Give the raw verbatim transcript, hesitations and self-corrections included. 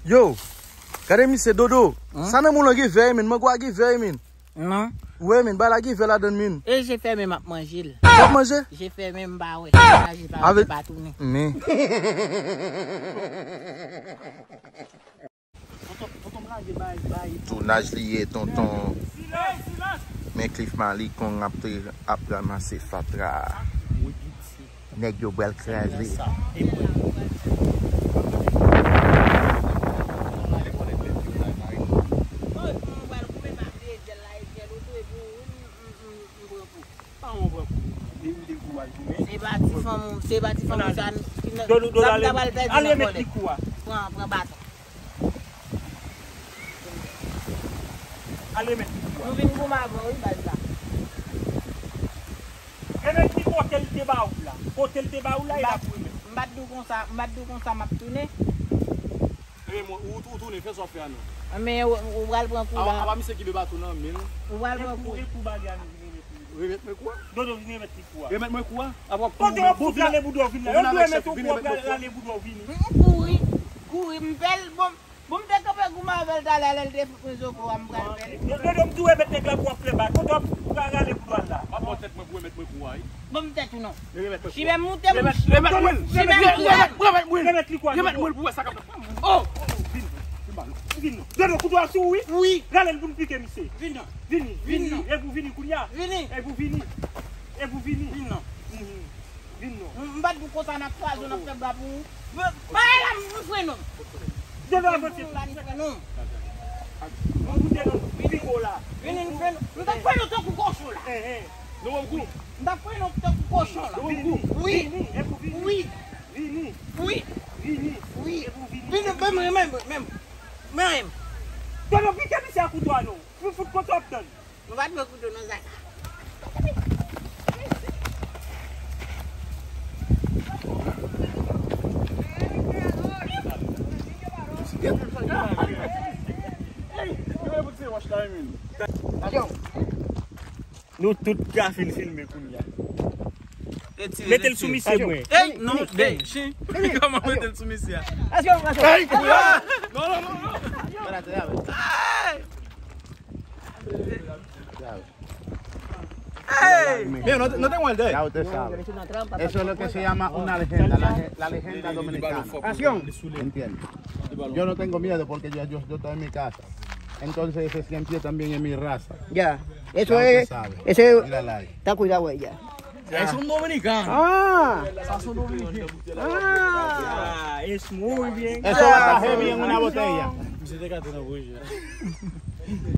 Yo, gade misye Dodo. Sa nan moun lan gen vè, men mango a gen vè, men. Non. Wi, men bagay la gen vè ladan, men. E je fèmen m ap manje l. W ap manje? Je fèmen m pa wè. Sa je pa wè, pa tounen. Men. Tounaj li ye, tonton. Men Cliff Malicon ap, ap ranmase fatra. Nèg yo pral kraze. Se pa ti fanm, se pa ti fanm sa ki nan, sa m ta pral pèdi nan kòlèt. Pran, pran baton. Al remèt li kou a. Nou vin goumen avè w, wi, baz la. Remèt li kote l te ba ou la. Kote l te ba ou la, e la pou remèt. M pa t di w konsa, m pa t di w konsa m ap tounen. Ebyen, ou, ou tounen, fè sa w ap fè a non. Men ou, ou pral pran kou la. Apa misye kenbe baton nan men l. Ou pral pran kou. E pou bagay a nou vin remèt li. Remèt mwen kou a. Dodo vin remèt li kou a. Remèt mwen kou a. Apa w ap kouri. Kote w ap fout rale bouda w vin la? Yo di w remèt ou kou a, w pral rale bouda w vini. M kouri, kouri, m fè l, bon, bon, m te kanpe goumen avè l talè, lè l te fout mwen zo kou a, m pral fè l. Dodo, m di w remèt nèg la kou a, w ap fè bak. Kote w ap rale bouda w la? M ap pran tèt mwen pou remèt mwen kou a, wi. Ban m tèt ou non. Remèt mwen kou a. Chimè m moute m. Remèt mwen. Chimè m moute. Remèt mwen. Remèt li kou a. Remèt mwen pou wè sa k ap fèt. Oh! Vin. Vin non. Dodo, kouto a sou ou, wi. Wi. Rale l pou n pike misye. Vin non. Vini, vini. E pou vini kounye a. Vini. E pou vini. E pou vini. Vin non. Vin non. M pa t di w konsa n ap kraze w, n ap fè bra pou ou. Bagay la m fre non. Dodo avanse. Bagay la m fre non. Mwen goute non. Vini kou la. Vini m fre non. M t ap fre non tankou kochon la. Nou wè m kou. M t ap fre non tankou kochon la. Nou wè m kou. Wi. Vini. E pou vini. Wi. Vini. Wi. Vini. Wi. E pou vini. Vini, men, men, men, men. Men. Dodo, pike misye a kouto a non. Pou fout kote w ap tann. Nou pa t wè kouto nan zak. Nou tout ka fin filme kounye a. Mete l sou misye mwen. Ey, non, ey, chen. Kòman mete l sou misye a? Ey! Non, non, non, non. Hey! Mío, no, no te muerde. Ya usted sabe. Eso es lo que se llama una legenda, la, la legenda dominicana. Acción. Entiende. Yo no tengo miedo porque yo, yo, yo estoy en mi casa. Entonces ese cien pies también es mi raza. Ya. Eso es, eso es, está cuidado ahí ya. Es un dominicano. Ah. Sa se yon dominiken. Ah, es muy bien. Eso va a caer bien en una botella. Misye te gate nan bouch.